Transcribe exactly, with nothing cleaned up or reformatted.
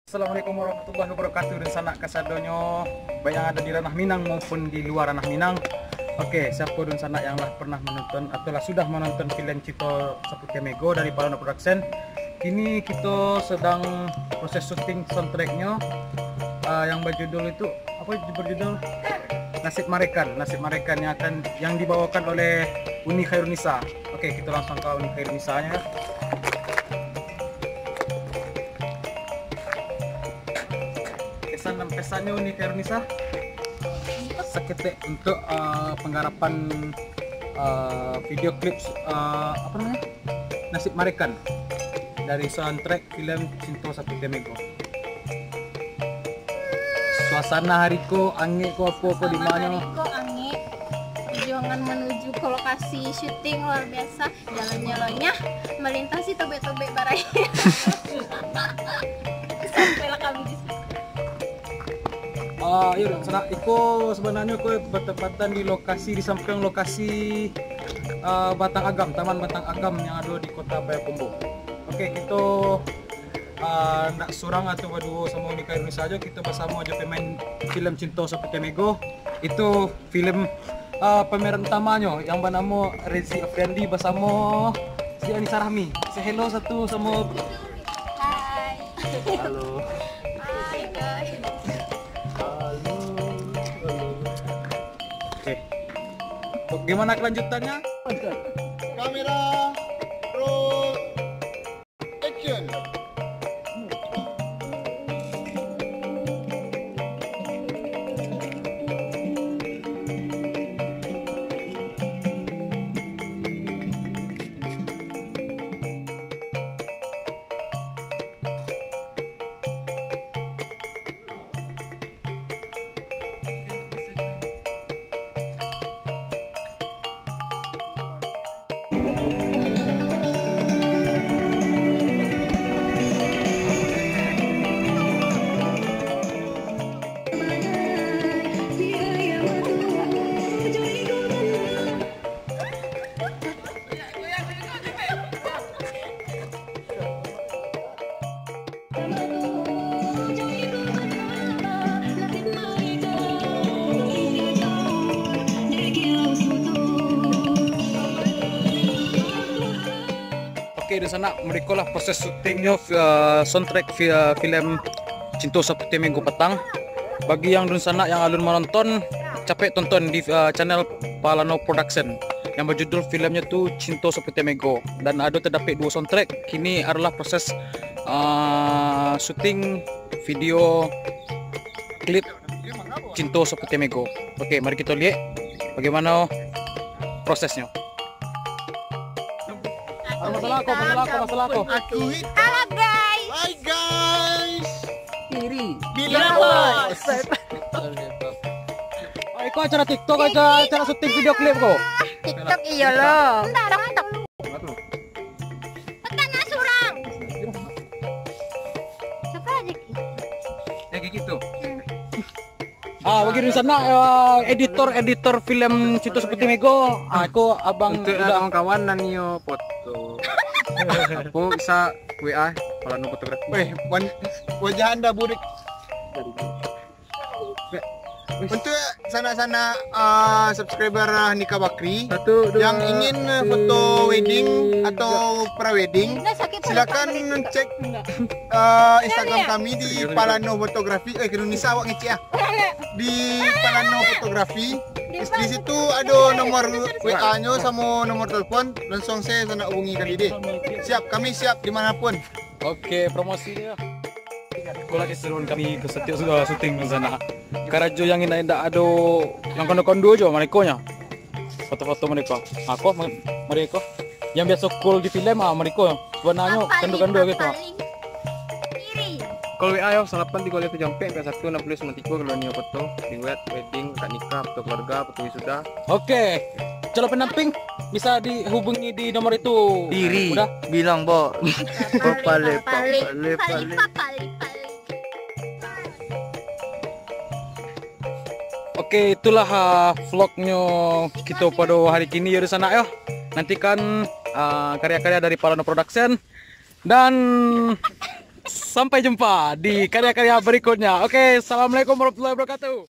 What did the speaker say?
Assalamualaikum warahmatullahi wabarakatuh, dunsanak kasadonyo, baik yang ado di ranah Minang maupun di lua ranah Minang. Oke, siapo dunsanak yang lah pernah manonton atau lah sudah manonton filem Cinto Saputiah Mego dari Palano Production? Kini kito sedang proses syuting soundtracknyo, ah, yang bajudul itu, apo, berjudul Nasib Marekan, Nasib Marekan yang akan, yang dibawakan oleh Uni Khairunisa. Oke, kito langsung ka Uni Khairunisanya. Kesan dan pesannyo Uni Khairunisa, saketek untuk, eh, penggarapan, eh, video klip, eh, apa namanya? Nasib Marekan dari soundtrack filem Cinto Saputiah Mego. Suasana hari ko, angek ko, apo ko, di manyo? Hari ko angek. Perjuangan menuju ke lokasi syuting luar biasa. Jalannya lonyah, melintasi tobek-tobek barai. Sampailah kami di sini. Ah, iyo, dunsanak, iko sebenarnyo ko bertepatan di lokasi, di samping lokasi, ah, Batang Agam, Taman Batang Agam yang ado di Kota Payakumbuh. Oke, kito, ah, ndak surang atau baduo samo Uni Khairunisa sajo, kito basamo jo pemain filem Cinto Saputiah Mego. Itu filem, ah, pemeran utamanyo yang banamo Rezi Afriandi basamo si Anisa Rahmi. Say hello satu samo. Hai. Halo. Hai, guys. Halo. Halo. Oke. Bagaimana kelanjutannya? Kamera, roll, action. Oke, dunsanak, marikolah proses syutingnyo, eh, soundtrack fi-, eh, filem Cinto Saputiah Mego Patang. Bagi yang dunsanak yang alun manonton, capek tonton di, eh, channel Palano Production yang bajudul filmnyo tu Cinto Saputiah Mego. Dan ado tadapek duo soundtrack. Kini adolah proses, eh, syuting video klip Cinto Saputiah Mego. Oke, mari kito liek bagaimana prosesnyo. Masalah ko, masalah ko, masalah ko. Halo, guys. Hai, guys. Kiri. Bilang, bos. Oh, iko acara TikTok, acara, acara syuting video klip ko. TikTok iyo lo. Bentar, bentar. Petak nak surang. Siapa aja ki? Ya, kayak gitu. Ah, bagi di sana, eh, editor, editor film Cinto Saputiah Mego. Ah, ko abang. Untuk kawan-kawan nan nio foto. Apo bisa W A Palano Fotografi. Weh, wan-, wajah anda burik. Untuk sanak-sanak, ah, subscriber, ah, Nika Bakri yang ingin foto wedding atau pre-wedding, silakan cek, ah, Instagram kami di Palano Fotografi. Eh, Indonesia awak ngecek ah. Di Palano Fotografi. Di situ ada nomor W A-nyo sama nomor telepon, langsung saya sanak hubungi kali deh. Siap, kami siap dimanapun. Oke, promosi dia. Ko lah keseruan kami ko satiok sudah syuting di sana. Karajo yang indak-indak ado yang kondo-kondo jo mareko nyo. Foto-foto mareko. Ako ma-, mareko. Yang biaso cool di filem ah mareko. Warnanyo kondo-kondo gitu. Kalau W A yo, salapan tigo lima tujuh ampek, empat satu enam puluh sembilan tigo, kalau nio foto, riwayat, wedding, akad nikah, foto keluarga, foto wisuda. Oke. Calon pendamping bisa dihubungi di nomor itu. Diri. Udah. Bilang, Bo. Papale, papale, papale. Oke, itulah, ah, vlognyo kito pada hari kini, yo, di sana, yo. Nantikan, ah, karya-karya dari Palano Production. Dan Sampai jumpa di karya-karya berikutnya. Oke, assalamualaikum warahmatullahi wabarakatuh.